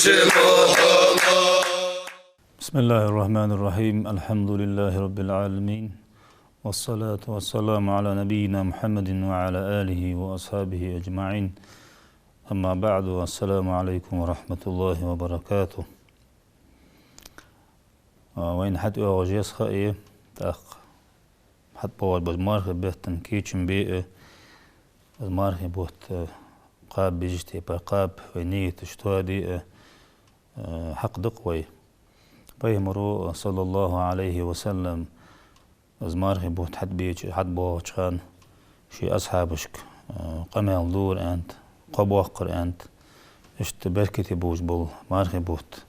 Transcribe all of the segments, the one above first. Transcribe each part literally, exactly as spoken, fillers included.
بسم الله الرحمن الرحيم. الحمد لله رب العالمين. والصلاة والسلام على نبينا محمد وعلى آله وأصحابه أجمعين. أما بعد، السلام عليكم ورحمة الله وبركاته. А, вайна хьатӀайоагӀаш я из ха а, тӀаккха хьатӀабоагӀаш бола мархий бетта кийчам бе а, из мархий бутт, э, кхаба безача тайпара кхаба, вай нийяташ тоаде а, э, хьакъ да-кх вай. Пайхамаро, صلى الله عليه وسلم, из мархий бутт хьатӀабеча, хьатӀабоагӀача хана ший асхьабашка, э, къамаьл дора аьннад, кхоабоаккхар аьннад. Иштта беркате болаш бола мархий бутт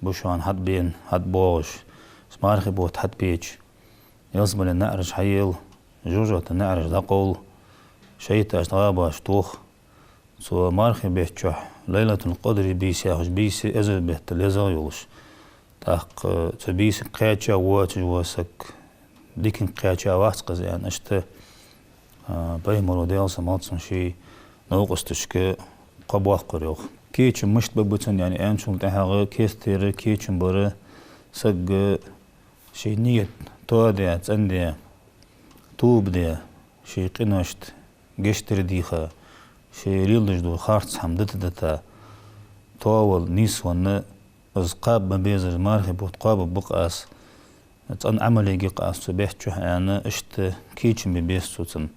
ба шоана хьатӀабена, хьатӀабоагӀаш. Из мархий бутт хьатӀабеча, ялсмален наӀараш хьаела, жожагӀатен наӀараш дӀакъовла, шайтӀаш гӀабаш тоха. Цу мархий бетта чухь Лайлатуль-Къадри бийса яхаш, бийса эзар бетта лезагӀа йолаш. ТӀаккха цу бийсанга кхаьча воацаш вола саг диканга кхаьча вац-кх из аьнна, иштта, а, пайхамаро, Даьла салам хилда цунна, ший новкъосташка кхоабоаккхар, йоах. Кийчам мишта ба цун, яӀни, аьнначул тӀехьагӀа кестера кийчам бар сага ший нийят тоаде, цӀенде, тоба де, ший къиношта гешт дар дийха, ше леладеш дола харц хӀама дита-дита, тоавала нийсвенна, из кхаба ма беззара мархий бутт кхоабаргба-кх аз, цӀена Ӏамал ергья-кх аз цу бетта чухь аьнна, иштта кийчам бе беза цо цунна.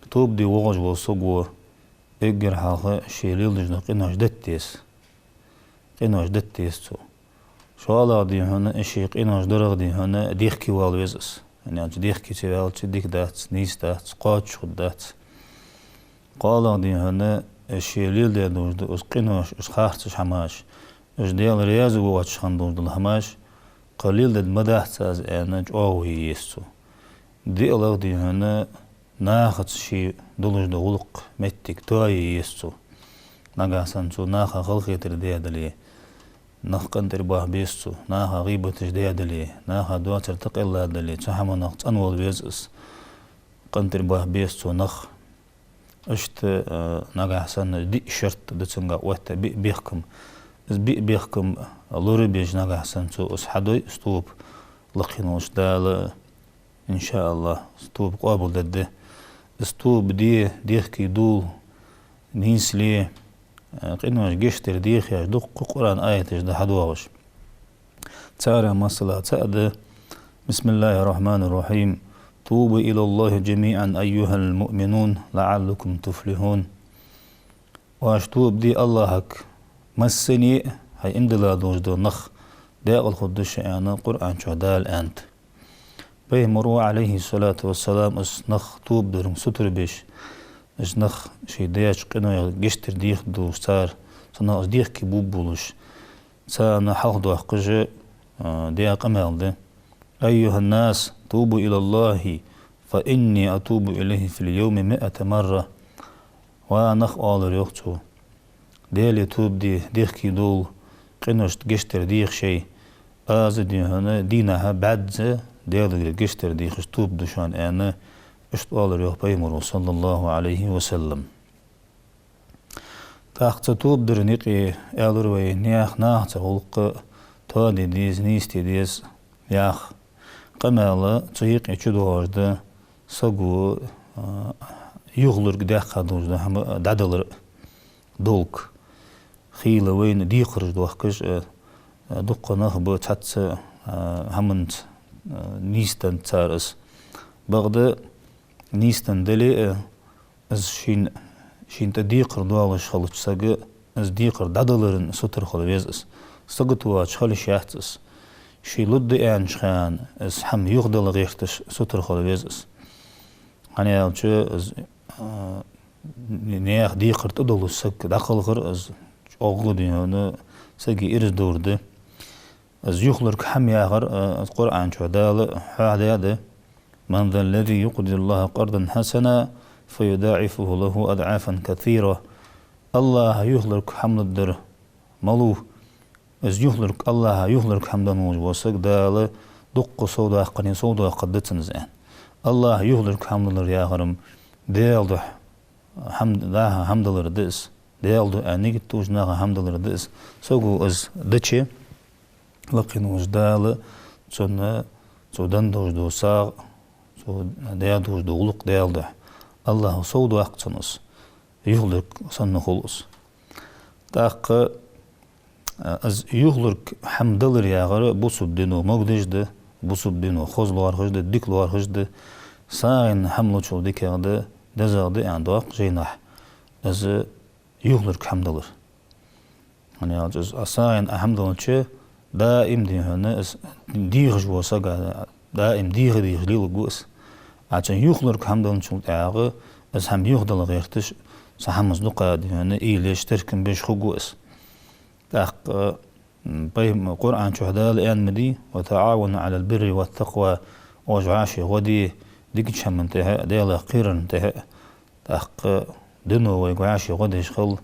Тоба де воагӀаш вола саго эггара хьалха ше леладеш дола къинош дита деза. Къинош дита деза цо. ШоллагӀа, дий хьона, ший къинош дарах, дий хьона, дехке вала веза из. ХӀана аьлча дехке ца ваьлча дика дац, нийса дац, кхоачаш хургдац. КхоалагӀа, дий хьона, ше леладеш дола из къинош, из харцаш хӀамаш, из Даьла раьза воацаш хинна долаш дола хӀамаш, кхы леладергдац аз аьнна, чӀоагӀо е еза цо. ДиълагӀа, дий хьона, нахаца ший долаш дола гӀулакх, моттиг тоае еза цо. Нагахьа санна цо наха халахетар даь дале, нах къинтӀера бахьа беза цо, наха гӀийбаташ даь дале, наха доацар тӀакхелла дале, цу хӀаманах цӀенвала веза из, къинтӀера бахьа беза цо нах. Иштта, э, нагахьа санна диъ шарт да цунга отта, биъ бехкам. Из биъ бехкам лорабеш нагахьа санна цо из хьадой, из тоба лакхе волча Дала, иншааллахӀ, из тоба къоабалдергда. Из тоба де, дехке довла, нийсле, э, къинош гешт дар деха яхаш дуккха Къуръан аяташ да хьадоагӀаш. Царех, масала, цаӀ да: بسم الله الرحمن الرحيم. توبوا إلى الله جميعا أيها المؤمنون لعلكم تفلحون. Оаш тоба де АллахӀага, массане а, хӀай иман дилла долаш дола нах, даькъала хургда шо аьнна, Къуръан чу Дала аьннад. Пайхамаро, عليه الصلاة والسلام, из нах тоба дарах сутара беш, из нах шоай даьча къинойх гешт дар деха долаш, цар, цунах из дехке бувргболаш, царна хьалхадоаккхаш, а, даь къамаьл да: أيها الناس توبوا إلى الله فإني أتوب إليه في اليوم مائة مرة. Ва нах, оалар йоах цо, Даьлага тоба де, дехке довла, къиношта гешт дар деха шоай, аз, дий хьона, дийнахьа бӀаьзза Даьлагара гешт дар дехаш тоба ду шоана аьнна, иштта оалар йоах Пайхамаро, صلى الله عليه وسلم. ТӀаккха цу тоба дара юкъе аьлар вай, наьха, нахаца гӀулакх тоаде деза, нийсде деза яха къамаьл цу юкъе чудоагӀаш да, саго, а, юхалург даьккха долаш дола хӀама дӀадалар долга. Хийла вайна декхараш доахкаш, а, а, дуккха нах ба цхьацца, а, хӀаманца, а, нийсденна цар из. Бакъда нийсденна дале а, из шийна, шийна тӀа декхар доалаш хилча сага, из декхар дӀадаларах сутара хила веза из. Сагота воацаш хила йиш яц из. Ше лургда аьннача хана из хӀама юхадала гӀерташ сутара хила веза из. ХӀана аьлча из, а, наьха декхар тӀадоалаш саг дӀакхалхар из чӀоагӀа, дий хьона, сага ираз дувр да. Из юхалург хӀама яхар, а, Къуръан чу Дала хьоахадаьд: من ذا الذي يقرض الله قرضا حسنا فيضاعفه له أضعافا كثيرة. АллахӀа юхалург хӀама лургдар малув? Из юхалург, АллахӀа юхалург хӀама денна волаш вола саг Дала дуккха совдаккхане совдоаккхаргда цунна из аьнна. АллахӀа юхалург хӀама лургдар яхар-м Даьла духьа хӀама, дӀа-хьа хӀама далар да из. Даьла ду аьнна нигат долаш наха хӀама далар да из. Саго из дича, лакхе волча Дала цунна цо денна долаш дола сагӀа, цо даь долаш дола гӀулакх Даьла духьа. АллахӀа совдоаккх цунна из. Юхалург санна хул из. ТӀаккха, а, из юхалург хӀама далар яхар бусалба дино могадеш да, бусалба дино хоза лоархӀаш да, дика лоархӀаш да, сагӀийна хӀама лучул дикагӀа да, дезагӀа да аьнна доаккх жайнашка из юхалург хӀама далар. ХӀана аьлча из, а, сагӀийна хӀама далча, даим, дий хьона, из дехаш вола саг, даим деха-дехаш леларгва из. А цун юхалург хӀама далчул тӀехьагӀа, из хӀама юхадала гӀерташ, цу хӀамаца дукха, дий хьона, уйла еш, теркам беш хургва из. ТӀаккха, м, пайхам-, Къуръан чу Дала аьнна ма дий: «وتعاونوا على البر والتقوى», оаш вӀаши гӀо де, дикача хӀаман тӀехьа, Даьлах кхерарна тӀехьа. ТӀаккха дино вайга вӀаши гӀо деш хила,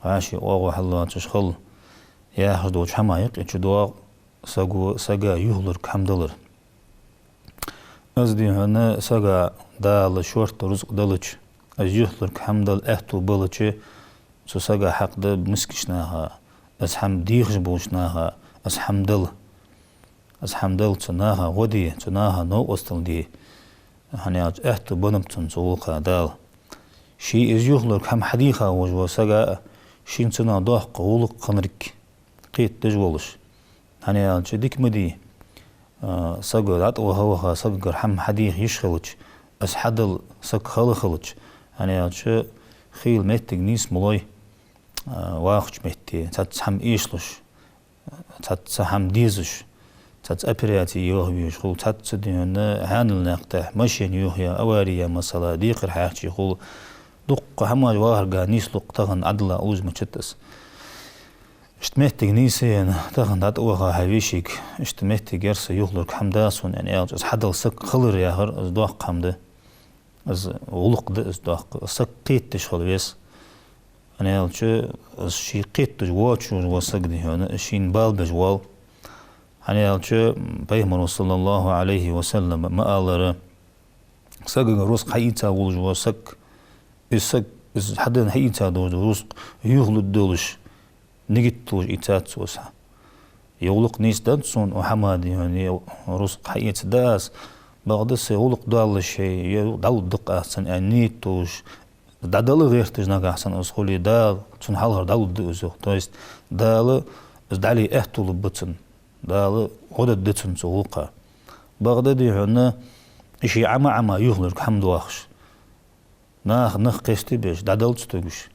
вӀаши оагӀув хьаллоацаш хила яхаш долча хӀаман юкъе чудоагӀа саго сага юхалург хӀама далар. Из, дий хьона, сага Дала шортта рузкъа делча, из юхалург хӀама дала аьттув белча, цу сага хьакъ да мискача наха, из хӀама дехаш болча наха из хӀама дала. Из хӀама дала, цу наха гӀо де, цу наха новкъостал де. ХӀана аьлча аьттув беннаб цунна цу гӀулакха Дала. Ше из юхалург хӀама хьадеха волаш вола саг а, шийна цунах доккха гӀулакх хиннилга кхетадеш волаш. ХӀана аьлча дика ма дий, а, саг дӀатӀаваха-ваха сагагара хӀама хьадеха йиш хилча, из хьадала саг хала хилча. ХӀана аьлча хийла моттиг нийса ма лой, а, вахача метте цхьацца хӀама эшалуш, цхьацца хӀама дезаш, цхьацца операци йоха везаш хул, цхьацца, дий хьона, хьанал наькъа тӀа машен йохаяь, авари яь, масала, декхар хьаьрча хул. Дуккха хӀамаш вахарга нийслу-кх тахан Ӏадала улуж мачат из. Иштта моттиг нийсъенна, тахан дӀатӀаваха хьа вешийга, иштта моттиг яр са юхалург хӀама да сона аьнна аьлча, из хьадала саг хилар яхар, из доккха хӀама да. Из гӀулакх да из доккха. Саг кхетадеш хила веза. ХӀана аьлча из ше кхетадеш воацаш вола саг, дий хьона, шийна бала беш воал. ХӀана аьлча Пайхамара, صلى الله عليه وسلم, ма аллара: сагагара рузкъа хьаийца волаш вола саг, из саг, из хьаденна хьаийца долаш дола рузкъа юхалургдолаш, нигат долаш ийцад цо из. Е гӀулакх нийсденнад сона укх хӀаман, дий хьона, е рузкъа хьаэцаргда аз, бакъда са гӀулакх доаллаш, е дӀалургда-кх аз цунна аьнна нийят долаш, дӀадала гӀерташ нагахьа санна из хуле, Дала цунна хьалхара дӀалургда из, йоах. То есть Дала из дӀале аьттув лургба цунна. Дала гӀо дергда цунна цу гӀулакха. Бакъда, дий хьона, ше Ӏама-Ӏама юхалург хӀама доахаш, наха нах кхестабеш, дӀадала ца тугаш,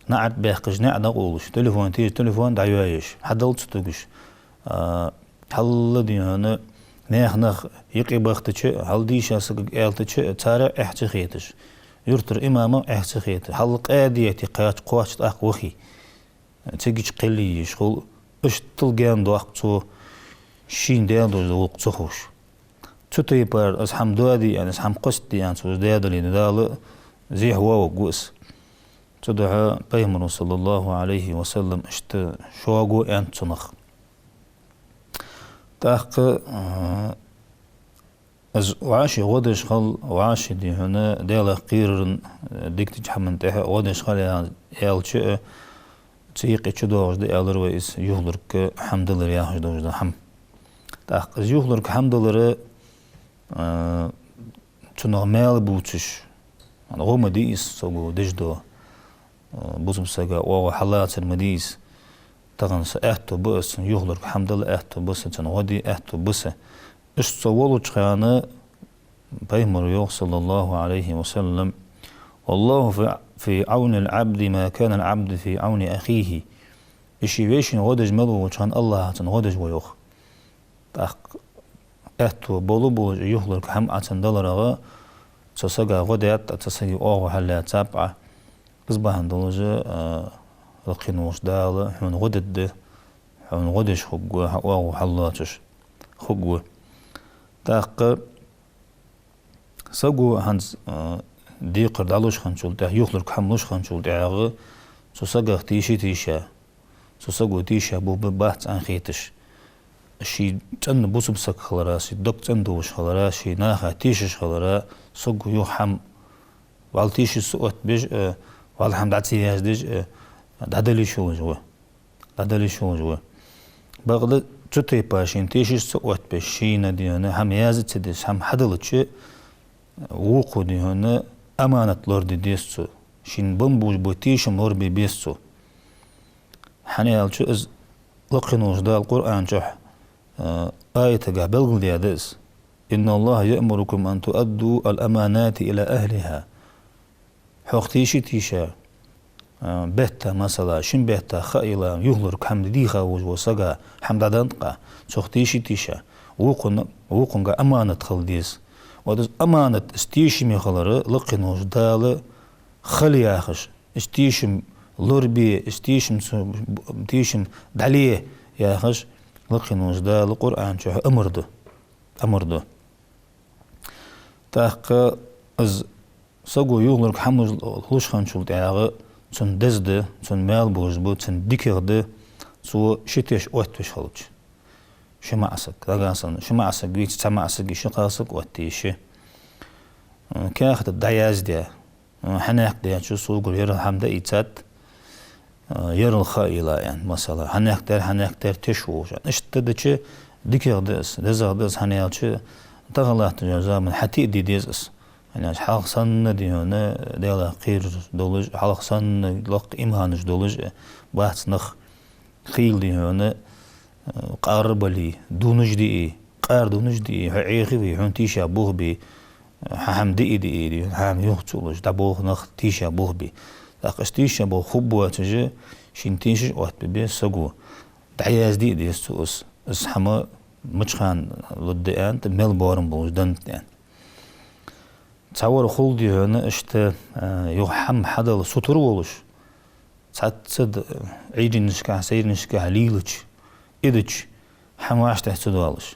наӀарга баьккхача наӀ дӀакъовлаш, телефон теша телефон дӀайоаеш, хьадала ца тугаш, а, хьалла, дий хьона, наьха нах юкъе бахийтача, хьалла дийша сагага аьлийтача, царех эхь ца хеташ, юртара имамах эхь ца хеташ, хьалла къаьдете кхача кхоачаш тӀаккха вахе, цига чу кхелле езаш хул, иштта гаьна доаккх цо шийна даь долаш дола гӀулакх ца ховш. Цу тайпара из хӀама доаде аьнна, из хӀама кхоссаде аьнна цо из даь дале, Дала зехьа воавергва из. Цудухьа Пайхамара, صلى الله عليه وسلم, иштта шога аьннад цунах. ТӀаккха, а, из вӀаши гӀо деш хила, вӀаши, дий хьона, Даьлах кхерарна, дикача хӀаман тӀехьа гӀо деш хила аьлча, цу юкъе чудоагӀаш да, аьлар вай, из юхалург хӀама далар яхаш долаш дола хӀама. ТӀаккха из юхалург хӀама далар, а, цунах маьл бувцаш, гӀо ма де из, саго деш дола, а, бусалба сага оагӀув хьаллацар ма дий из. Тахан са аьттув ба из, цунна юхалург хӀама дала аьттув ба са, цунна гӀо де аьттув ба са. Иштта со волча хана Пайхамара йоах, صلى الله عليه وسلم: «والله في، في عون العبد ما كان العبد في عون أخيه». Из ший вешийна гӀо деш мел волча хана АллахӀ цунна гӀо деш ва, йоах. ТӀаккха аьттув болаш болаш юхалург хӀама Ӏа цунна даларах, цу сага гӀо даьд Ӏа, цу сага оагӀув хьаллаьцаб Ӏа. Из бахьан долаш, а, лакхе волча Дала хьона гӀо дергда, хьона гӀо деш хургва, хьа оагӀув хьаллоацаш хургва. ТӀаккха саго хӀанз, а, декхар дӀалуш хинначул тӀехьа, юхалург хӀама луш хинначул тӀехьагӀа, цу сагах тийша-тийша, цу саго тийша бу-, бу-, бац аьнна хеташ, ший цӀена бусалба саг хилара, ший дог цӀена долаш хилара, ший наха тешаш хилара, саго юха хӀама вӀалла тийша ца оттабеш а, вӀалла хӀама дӀа ца яздеш а, дӀадала йиш йолаш ва. ДӀадала йиш йолаш ва. Бакъда цу тайпара шийна тешаш ца оттабеш, шийна, дий хьона, хӀама язъе ца дезаш, хӀама хьаделча, вокхо, дий хьона, аманат лораде деза цо. Шийна бан болаш бола тешам лорабе беза цо. ХӀана аьлча, из лакхе волча Дала Къуръан чу, э, аятагахь белгалдаьд из: «إن الله يأمركم أن تؤدوا الأمانات إلى أهلها». Хьох тийша-тийша, э, бетта, масала, шин бетта ха йилла юхалург хӀама дийха волаш вола сага хӀама дӀаденна тӀаккха, цох тийша-тийша, вокхун-, вокхунга аманат хила деза. Вот из аманат, из тешаме хилар лакхе волча Дала хила яхаш, из тешам лорабе, из тешам цу, тешам дӀале яхаш, лакхе волча Дала Къуръан чу амар ду. Амар ду. ТӀаккха из саго юхалург хӀама луш хинначул тӀехьагӀа, цунна деза да, цунна маьл болаш ба, цунна дикагӀа да, цо ши теш оттавеш хилча. Ши маӀа саг, дагахь санна, ши маӀа саг вийца, цхьа маӀа саг, ши кхалсаг оттае йиш я. Э, каьхата дӀаяздаь, э, хьанехк даьчо согара ерал хӀама дӀаийцад, э, ерал ха йилла аьнна, масала, хьанехк дар, хьанехк дар теш волаш. Иштта дича дикагӀа да из, дезагӀа да из, хӀана аьлча тахан латтача заман хьатӀа а де деза из. ХӀана аьлча хьалха санна, дий хьона, Даьлах кхераш долаш, хьалха санна лакха иманаш долаш бац нах. Хийла, дий хьона, э, къарабале, дунаш дие, къара дунаш дие, хьо Ӏехаве, хьона тийша болх бе, хьа хӀама дие, дие, дий хьона, хӀама юха ца луш, дӀаболх нах тийша болх бе. ТӀаккха из тийша болх хургбоацаш, шийна тешаш оттабе беза саго. ДӀаязде а деза цо из, из хӀама мича хана лургда аьнна, мел боарам болаш деннад аьнна. Цхьавар хул, дий хьона, иштта, э, юха хӀама хьадала сутара волаш, цхьацца да, э, Ӏийренашкахь, сайранашкахь лелача, идача, хӀама вӀаштӀехьа ца доалаш.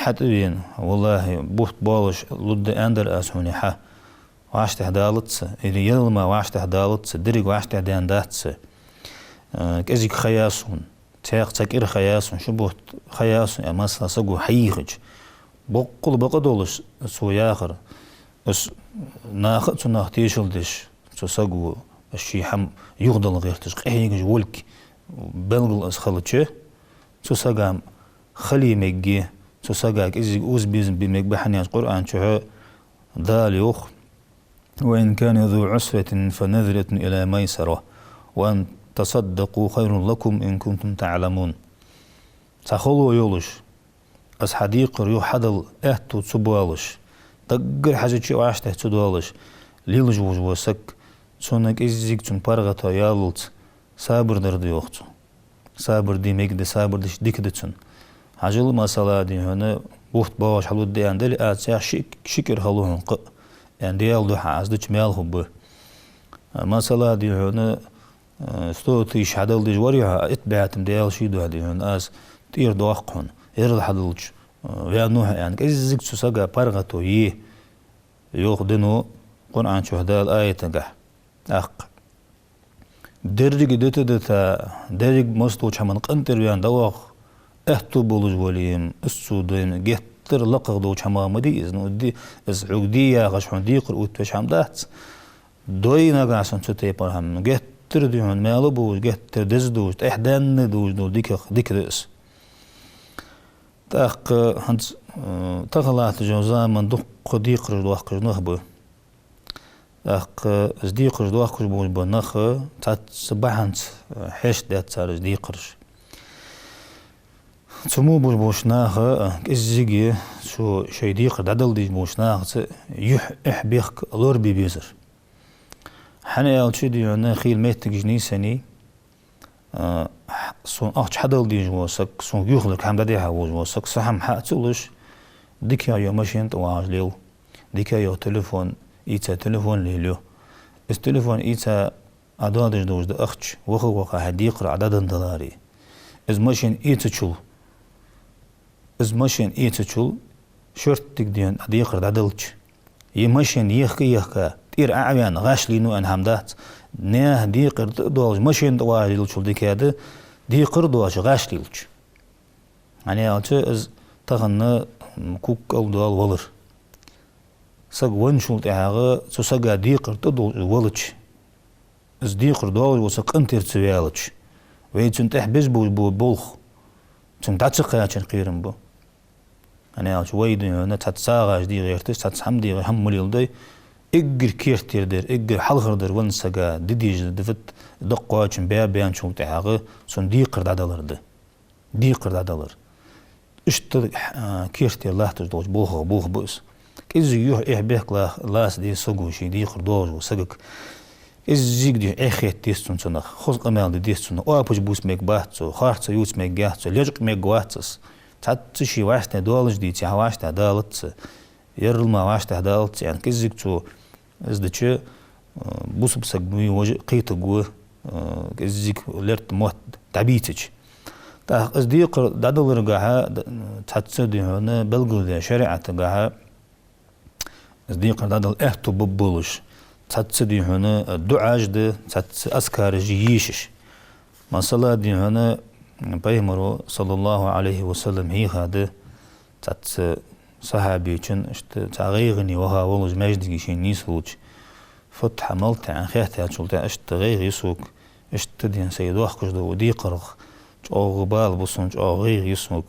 ХьатӀавена, валлахӀи, бутт боалаш лургда аьннадар аз хьона хӀама, вӀаштӀехьа далац, или ерал мара вӀаштӀехьа далац, деррига вӀаштӀехьа даьннадац, э, кӀезига ха я сона. Цхьаькха цхьа кӀира ха я сона, ши бутт ха я сона, аьнна, масала, саго хьайийхача, боккъала бакъ долаш цо яхар, из наха а цунах тешал деш, цу саго, из ший хӀама юхадала гӀерташ, къахьегаш волга белгала из хилча, цу сага хила мегаргья, цу сага кӀезига оза безам бе мегаргба, хӀана аьлча Къуръан чу Дала йоах: «وإن كان ذو عسرة فنظرة إلى ميسرة وأن تصدقوا خير لكم إن كنتم تعلمون». Цхьа хало йолаш, из хьа декхар юха хьадала аьттув ца боалаш, даггара хьежача а вӀаштӀехьа ца доалаш, лелаш волаш вола саг, цунна кӀезига цунна паргӀато яллалца сабар дар да, йоах цо. Сабар де мегаргда, сабар дича дика да цунна. Хьажал, масала, дий хьона, бутт боагӀаш хьалургда аьнна дале, аз цхьаькха ши, ши кӀира хало хьона кхы а, аьнна, Даьла духьа аз дича маьл хургба. Масала, дий хьона, э, сто тысяч хьадала дезаш вар хьо, итт бӀаь тӀа Даьла ший духьа, дий хьона, аз тӀера доаккх хьона, ерал хьадалча, э, ваьннав хьо, аьнна, кӀезига цу сага паргӀато е, йоах дино Къуръан чу Дала аятагахь. ТӀаккха деррига дита-дита, деррига массадолча хӀаман къинтӀера ваьнна дӀавоагӀа аьттув болаш вале-м, из цо дойна геттара лакхагӀа долча хӀамах ма дий из, ну, ди-, из хьога де яхаш хьона декхар оттавеш хӀама дац. Дой нагахь санна цу тайпара хӀама, ну, геттара, дий хьона, маьл болаш, геттара деза долаш, тӀехдаьнна долаш дола дикагӀа, дика да из. ТӀаккха хӀанз, э, тахан латтача заман дукха декхараш доаккхаш нах ба. ТӀаккха из декхараш доаккхаш болаш бола нах цхьацца бахьанца, э, хьаштдеш да цар из декхараш. Цу мо болаш болча наха, э, кӀеззига цу шоай декхар дӀадала дезаш болча нахаца юхь-, эхь-бехк лорабе безар. ХӀана аьлча, дий хьона, хийла моттигаш нийсъеннай, а, сона ахча хьадала дезаш вола саг, сона юхалург хӀама дӀадехьа волаш вола саг, са хӀама хьа а ца луш, дикагӀа йола машен тӀа вагӀаш лел, дикагӀа йола телефон ийца, телефон лелаю. Из телефон ийца Ӏадоадеш долаш да ахча, ваха-ваха хьай декхар Ӏа дӀаденна даларе. Из машен эцачул, из машен эцачул шорттига, дий хьона, Ӏа декхар дӀаделча, е машен ехка-ехка, тӀера Ӏо а ваьнна, гӀаш лийнав аьнна хӀама дац. Наьха декхар тӀа а доалаш, машен тӀа вагӀаш лелачул дикагӀа да, декхар а доацаш гӀаш лелача. ХӀана аьлча из тахан, м, куккал дола валар. Саг венначул тӀехьагӀа цу сага декхар тӀа долаш валача, из декхар доаллаш вола саг къинтӀера ца ваьлча, вай цунна тӀехьа безаш бола болх, цунга дӀа ца кхаьчар кхерам ба. ХӀана аьлча вай, дий хьона, цхьацца сагӀаш де гӀерташ, цхьацца хӀама де гӀе-, хӀама ма леладой, эггара керттера дар, эггара хьалхара дар веннача сага де дезаш да, ват дакъа кхоачам баь баьнначул тӀехьагӀа цун декхар дӀадалар да. Декхар дӀадалар. Иштта, а, керттера латташ долча болхах болх ба из. КӀеззига юхь эхь-бехк ла-, лаца деза саго ший декхар доаллаш волча сагага. КӀеззига дий хьона эхь хетта деза цунна цунах, хоза къамаьл де деза цунна, оапаш бувца мегаргбац цо, харцо ювца мегаргьяц цо, лечкъа мегаргвац из. Цхьацца ший вӀаштӀехьа доаллаш дий, цхьа вӀаштӀехьа далац из, ерригача мара вӀаштӀехьа далац из аьнна, кӀеззига цо из дича, а, бусалба саг ма вий, вож а кхетаргва, а, кӀеззига лерттӀа мотт дӀабийцача. ТӀаккха из декхар дӀадаларгахьа, д-, цхьацца, дий хьона, белгалдаь шариӀатагахьа, из декхар дӀадала аьттув бергболаш цхьацца, дий хьона, дуӀаш да, цхьацца азкараш я ешаш. Масала, дий хьона, Пайхамаро, صلى الله عليه وسلم, хьийха да цхьацца сахьабечун, иштта цхьа гӀайгӀане ваха волаш маьждиге шийна нийсвелча, фу тӀа хьа мел тӀа аьнна хаьттачул тӀехьагӀа, иштта гӀайгӀа я сога, иштта, дий хьона, сай дохкаш дола декхарах чӀоагӀа бала ба сона, чӀоагӀа гӀайгӀа я сога,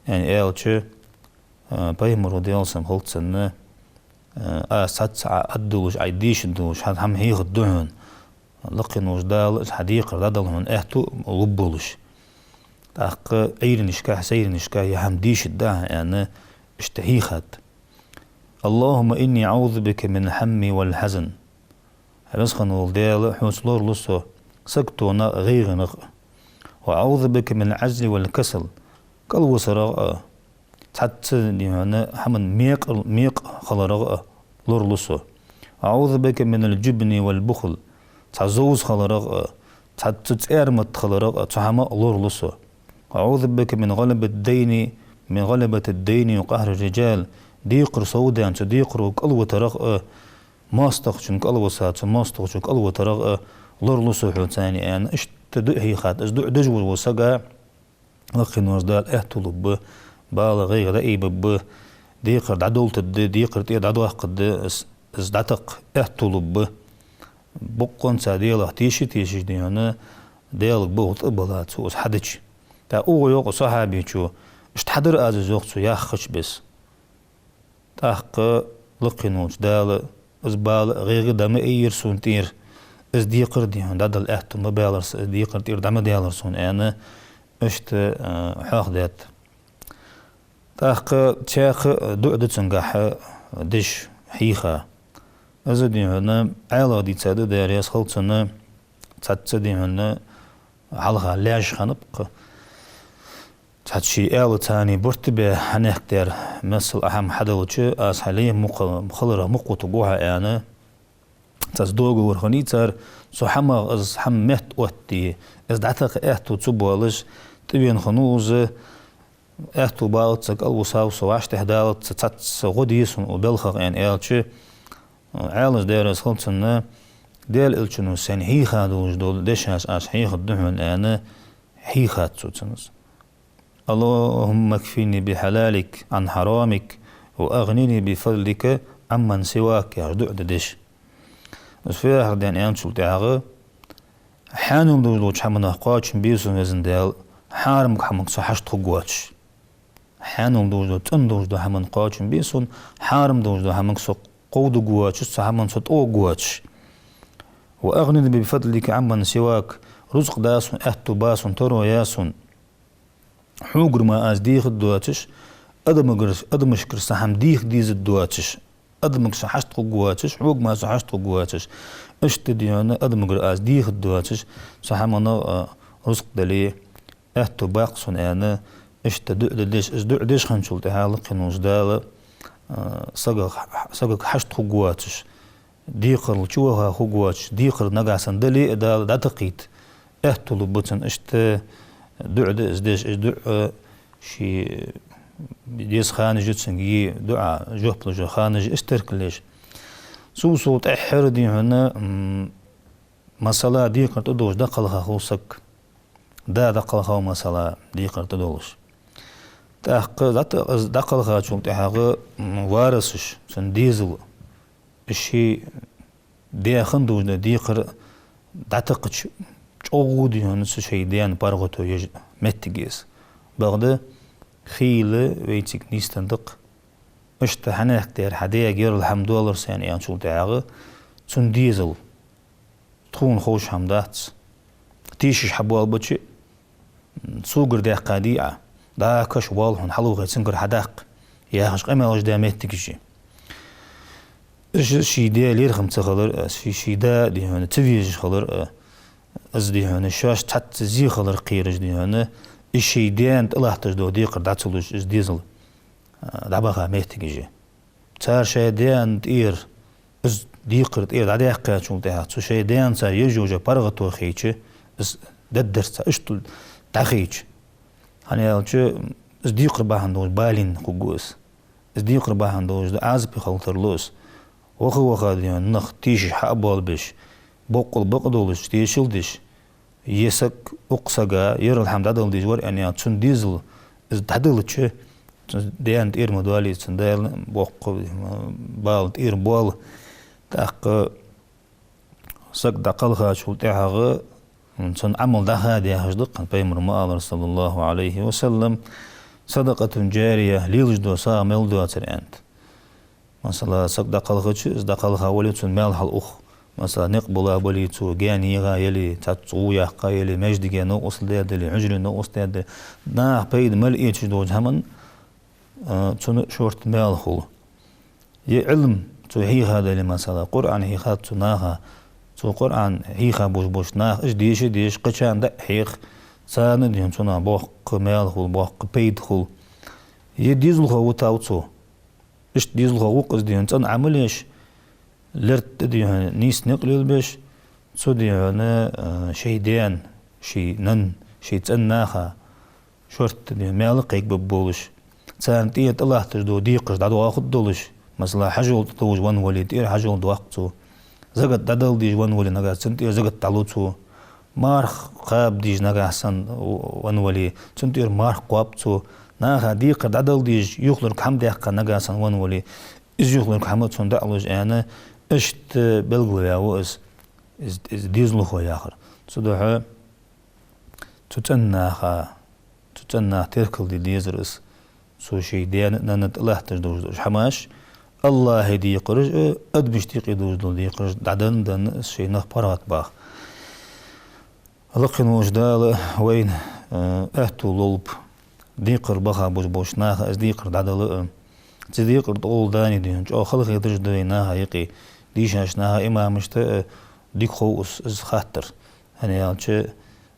аьнна аьлча, а, Пайхамаро, Даьла салам хилда цунна, а, аз цхьацца Ӏа аргдолаш, Ӏайха дийшаргдолаш хӀама хьехаргда хьона. Лакхе волча Дала из хьа декхар дӀадала хьона аьттув лургболаш. ТӀаккха Ӏуйранашкахь, сайранашкахь ер хӀама дийшаргда хьона аьнна, иштта хьийхад. اللهم إني أعوذ بك من الهم والحزن. Хьо веза хинна вола Даьла, хьоца лоралу со саготонах а, гӀайгӀанах а. وأعوذ بك من العجز والكسل. КӀалвисарах а, цхьацца, дий хьона, хӀаман мекъал-, мекъа хиларах а лоралу со. وأعوذ بك من الجبن والبخل. Цхьа зовза хиларах а, цхьацца цӀермат хиларах а, цу хӀамах а лоралу со. وأعوذ بك من غلبة الدين، من غلبة الدين وقهر الرجال. Декхар совдаьнна, цу декхаро кӀалвитарах а, моастагӀчун кӀалвиса, цу моастагӀчо кӀалвитарах а лоралу со хьоца аьнна, иштта дуӀа хьийхад. Из дуӀа деш волча сага лакхе волча Дала аьттув лургба, бала, гӀайгӀа дӀаайбергба, декхар дӀадовлийтаргда, декхар тӀера дӀадоаккхаргда, из, из дӀатакха аьттув лургба. Боккъонца Даьлах тийша-тийшаш, дий хьона, Даьлага боху тӀабала цо из хьадича. ТӀаккха укхо йоах сахьабечо, иштта хьадар аз из, йоах цо, яххача бесса. ТӀаккха лакхе волча Дала из бала, гӀайгӀа дӀа ма аййир сона тӀера, из декхар, дий хьона, дӀадала аьттув ма баьлар са, из декхар тӀера дӀа ма даьлар сона аьнна, иштта, а, хьоахадаьд. ТӀаккха цхьаькха дуӀа да цунгахьа деш хьийха. Из, дий хьона, Ӏаьлах дийца да, Даьла раьза хилва цунна, цхьацца, дий хьона, хьалха лаьш хиннаб-кх. Цхьацца ший аьла царна барт бе хьанехк дер, масала, Ӏа хӀама хьаделча, аз хьа лай мукъа-, хиларах мукъа вутаргва хьо аьнна, цхьацца договор хиннай цар, цу хӀамах из хӀама метта оттаде, из дӀатакха аьттув ца боалаш, тӀавена хиннав из, аьттув балац са, кӀалвисав со, вӀаштӀехьа далац са, цхьацца гӀо де сона укх балхах аьнна аьлча, Ӏаьлас, Даьла раьза хилва цунна, Даьла Элчано сайна хьийха долаш дола дешаш аз хьехаргда хьона аьнна, хьийхад цо цунна из. اللهم اكفني بحلالك عن حرامك وأغنني بفضلك عمن سواك, яхаш дуӀа да деш. Из фу яхар да аьнначул тӀехьагӀа, хьанал долаш долча хӀаманах кхоачам бе сона, Веза Даьла, хьарамча хӀаманга со хьашт хургвоацаш. Хьанал долаш дола, цӀена долаш дола хӀаманах кхоачам бе сона, хьарам долаш дола хӀаманга со кховдаргвоацаш, цу хӀаманна со тӀагӀоргвоацаш. وأغنني بفضلك عمن سواك, рузкъа да сона, аьттув ба сона, таро я сона. Хьогара мара аз дехаргдоацаш, адамагара, адамашкара са хӀама деха дезаргдоацаш, адамага со хьашт хургвоацаш, хьога мара со хьашт хургвоацаш. Иштта, дий хьона, адамагара аз дехаргдоацаш, цу хӀаманах, а, рузкъа дале, аьттув ба-кх сона аьнна, иштта дуӀа да деш, из дуӀа деш хинначул тӀехьагӀа лакхе волча Дала, а, сагах, сагага хьашт хургвоацаш, декхарал чуваха хургвоацаш, декхар нагахьа санна дале а, Дала дӀатакхийта аьттув лургба цунна. Иштта дуӀа да из деш, из дуӀа ший деза ханаш я цунга, е дуӀа жоп луш йола ханаш я, иштта теркал еш. Цул совгӀа тӀеххьара, дий хьона, м, масала, декхар тӀадолаш дӀакхелха хул саг. Да дӀакхелхав, масала, декхар тӀадолаш. ТӀаккха дӀа-, из дӀакхелхачул тӀехьагӀа, м, варисаш, цун дезал, ший даь хинна долаш дола декхар дӀатакхача чӀоагӀа, дий хьона, цу шоай даьна паргӀато еш моттиг я из. Бакъда хийла вайцига нийсденна да-кх. Иштта хьанехк тӀера хьа даьга ерал хӀама доаллар сайна аьнначул тӀехьагӀа, цун дезал тхона ховш хӀама дац. Тийшаш хьабоалабича, согара даьккха дий Ӏа, дӀа каша воалл хьона, хьалвахе цунгара хьадаккха, яхаш къамаьлаш даь моттигаш я. Иштта ший даь лерхӀам ца хилар а, ший, ший да, дий хьона, ца везаш хилар а, из, дий хьона, шоаш цхьацца зе хилар кхераш, дий хьона, из шоай даьна тӀалатташ дола декхар дӀа ца луш, из дезал, а, дӀабаха моттигаш я. Цар шоай даьна тӀера из декхар тӀера дӀадаьккхачул тӀехьагӀа, цу шоай даьна цар еш йола паргӀато хайча, из даддарца иштта дӀахайча. ХӀана аьлча, из декхар бахьан долаш балийна хургва из. Из декхар бахьан долаш да Ӏазапе хила тарлу из. Ваха-ваха, дий хьона, нах тийшаш хьа а боалабеш, боккъал бакъдолаш тешал деш, е саг укх сага ерал хӀама дӀадала дезаш вар аьнна, цун дезал из дӀадалча, цун даьна тӀера ма доаллий, цун Дала боккха бала тӀера боал. ТӀаккха саг дӀакхалхачул тӀехьагӀа цун Ӏамал дӀахадаь хьажа да-кх, пайхамара ма аллара, صلى الله عليه وسلم: «صدقة جارية», лелаш дола сагӀа мел доацар, аьннад. Масала, саг дӀакхалхача, из дӀакхалха вале, цун маьл хьалух. Масала, никъ була бале цо, гаьна йигӀа яле, цхьацца гӀув яккха яле, маьждиге новкъостал даь дале, хьужаре новкъостал даь дале, наха пайда мел эцаш долча хӀаман, а, цунна шортта маьл хул. Е Ӏилма цо хьийха дале, масала, Къуръан хьийхад цо наха, цо Къуръан хьийха болаш болча наха, уж деша а деш, кхычарна дӀа а хьех, царна а, дий хьона, цунах боккха маьл хул, боккха пайда хул. Е дезалхо витав цо. Иштта дезалхо ва-кх из, дий хьона, цӀена Ӏамал еш, лерттӀа, дий хьона, нийса никъ лелабеш, цо, дий хьона, а, шоай даьна, шоай нанна, шоай цӀен наха шортта, дий хьона, маьл кхайкабергболаш, царна тӀера тӀалатташ дола декхараш дӀадоахаргдолаш, масала, хьажол тӀадовжа венна вале, тӀера хьажол доаккх цо, закат дӀадала дезаш венна вале, нагахьа санна цунна тӀера закат дӀалу цо, марха кхаба дезаш нагахьа санна венна вале, цунна тӀера марха кхоаб цо, наха декхар дӀадала дезаш юхалург хӀама даьккха нагахьа санна венна вале, из юхалург хӀама цунна дӀа а луш, аьнна, иштта белгалваь ва из, из, из дезалхо яхар. Цудухьа цу цӀен наха, цу цӀен наха теркал де дезар из, цо шоай даьна а нанна а тӀалатташ долаш дола хӀамаш, АллахӀа декхараш а, адамашта юкъе долаш дола декхараш а дӀаденна, денна из шоай нах паргӀата баха. Лакхе волча Дала вайна, э, аьттув лолба декхар баха болаш болча наха из декхар дӀадала а. Цу декхар тӀагӀолла дани, дий хьона, чӀоагӀа халахетараш да вай наха юкъе, дийшача наха, имамашта а дика хов из, из хаттар. ХӀана аьлча,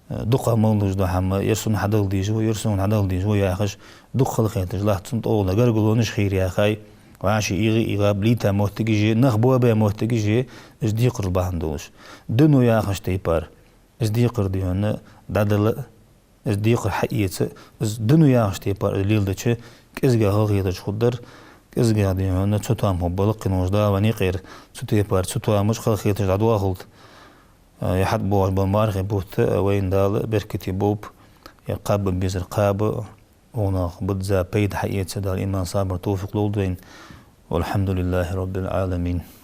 э, дукха мел долаш дола хӀама, ер сона хьадала дезаш ва, ер сона хьадала дезаш ва яхаш, дукха халахеташ латт цунна тӀагӀолла, гаргалонаш хийра яхай, вӀаши ийгӀа а ийгӀаб, лийта моттигаш а, нах боабаь моттигаш а, из декхарал бахьан долаш. Дуно яхача тайпара из декхар, дий хьона, дӀадала а, из декхар хьаэца а, из дуно яхача тайпара из леладича, кӀезига халахетараш хургдар, кӀезига, дий хьона, цатоам хургба. Лакхе волча Дала вайна юкъера цу тайпара цатоамаш, халахетараш дӀадоахалда. Э, е хьатӀабоагӀаш бола мархий бутт а вайна Дала беркате болба, е кхаба безар кхаба, укхунах бизза пайда хьаэца Дала иман, сабар, товфикъ лолда вайна. والحمد لله رب العالمين.